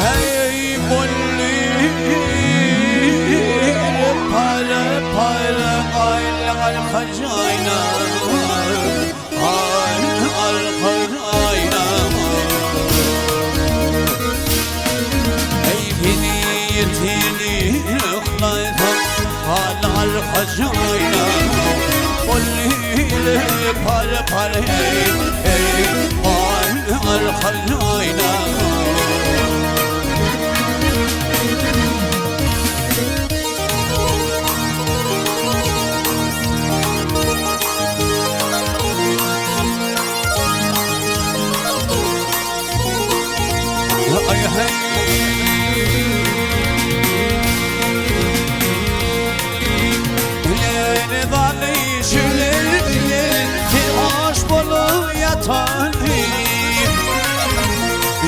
Hey bolly pare pare ayna Pare pare ey al Ay hey Yeni dali şüleli Hoş bolu yatan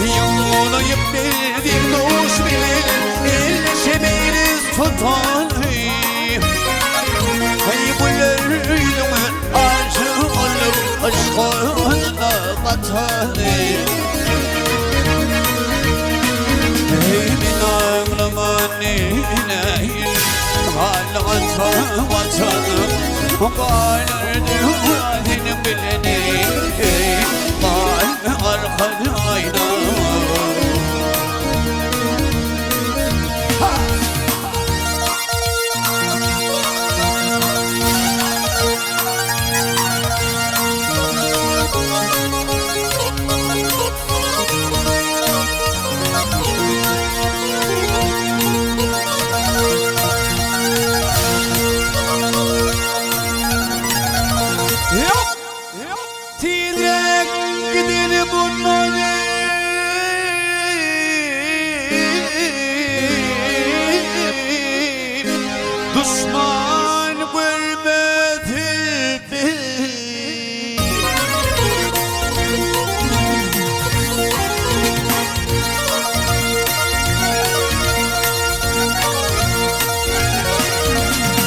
Yolayıp bildim duş bilir İlişimiriz tutan Hey bu lüylümü acı olup Aşkına batan Tilek gidelim bunları Düşman görmedi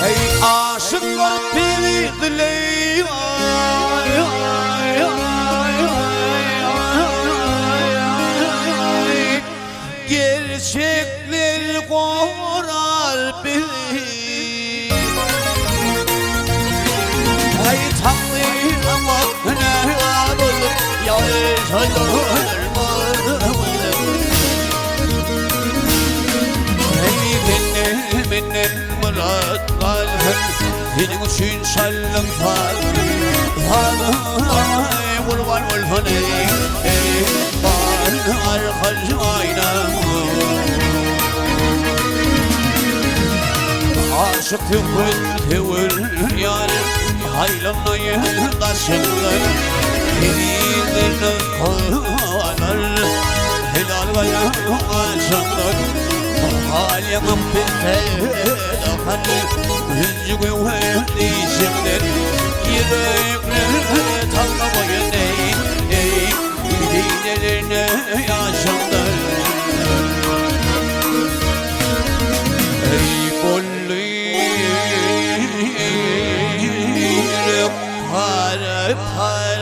Ey aşıklar beni diley ay ay ay ay ay Gerçekler korar beni Ay tanrım ne olur yaşanır Ey benim murat kalbim Senin için şallım fal Ay kurban olsun ey Ey arkadaşına Aşık tüvül tüvül yar Haylamla yıldaşınlar Elinin kanar Helal ve aşıklar Halyanım bir Yüzü güvenli şimdi Yürekli tanımayın ey Ey Dinelerine yaşanlar Ey bolli pare pare.